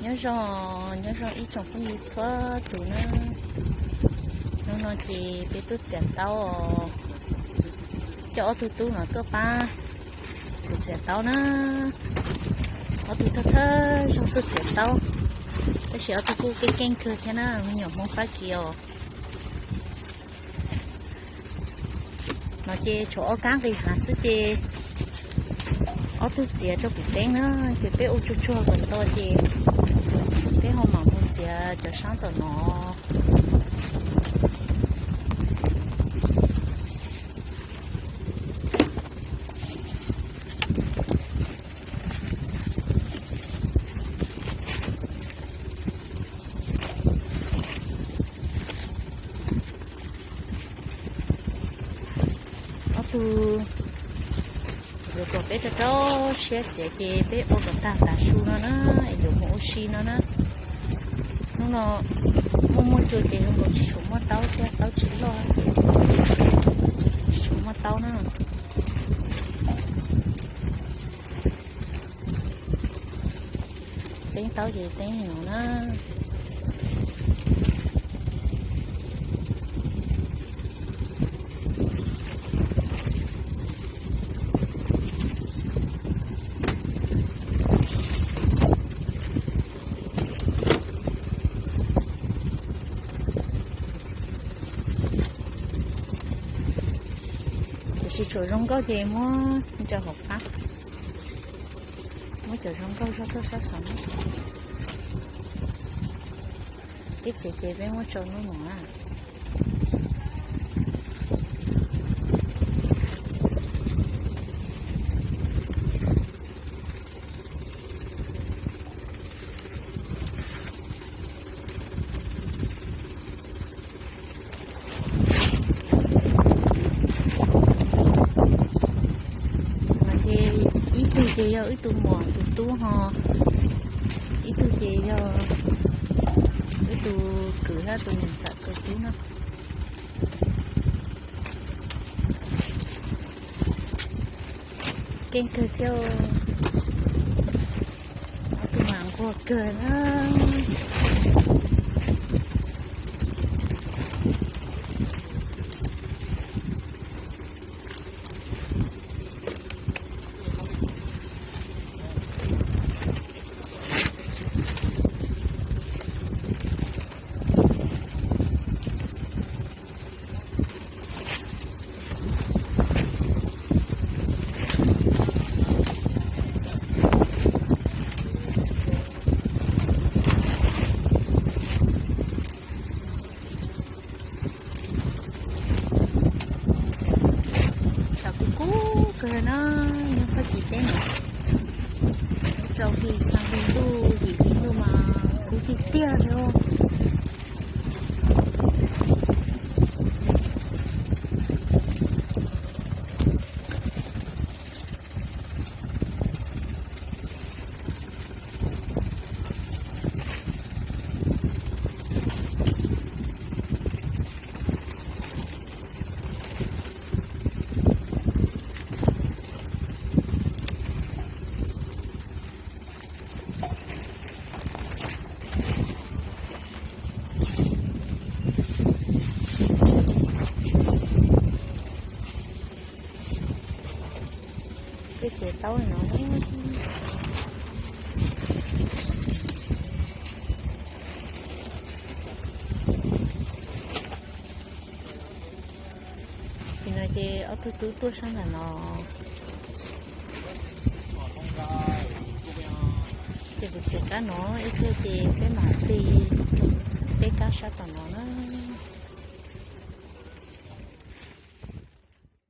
Nyob zoo, nyob zoo ib tsoom phooj ywg txhua tus na. Hnub no ces peb tuaj txiav taub os. Coj ob tug tub no tuaj pab kuv txiav taub na. Ob tug thawj thawj zaug tuaj txiav taub, tab sis ob tug kuj keej keej kawg thiab na, me nyuam Hmoob Fab Kis os. No ces tshuav ob kab nqis hav xwb ces ob tug txiav rau kuv teeb na, ces peb ua tsuag tsuag kom nto ces peb ho mam mus txiav cov sab tom no. Ob tug yuav kom peb rau rau siab txiav ces peb ua kom tag tav su no na, es yuav mus ua si no na. Hnub no muaj muaj cua ces zoo nkaus tsis tshua muaj taub thiab, taub tsis loj ces tsis tshua muaj taub na. Teeb taub ces teeb no na. Tiam sis tshuav zoo nkauj ces muab rau hauv qab. Muab cov zoo nkauj zog tuaj sab saud na. Peb txiav ces peb muab tsau nub no na. Ces ib tug ces yog wb tus muam tus tub ho, ib tug ces yog wb tus kwv thiab tus niam ntxawm tus tub na. Keej kawg thiab, ob tug mas nquag kawg na. Tshav kub kub kawg na, nyob Fab Kis teb no, rau hli xya hli ntuj yim hli ntuj mas kub tiag tiag li. Peb txiav taub no. Ces no ces ob tug tub tuaj sab ntawm no, ces kuv txiav kab no ib pliag ces peb mam tig peb kab sab tom no na.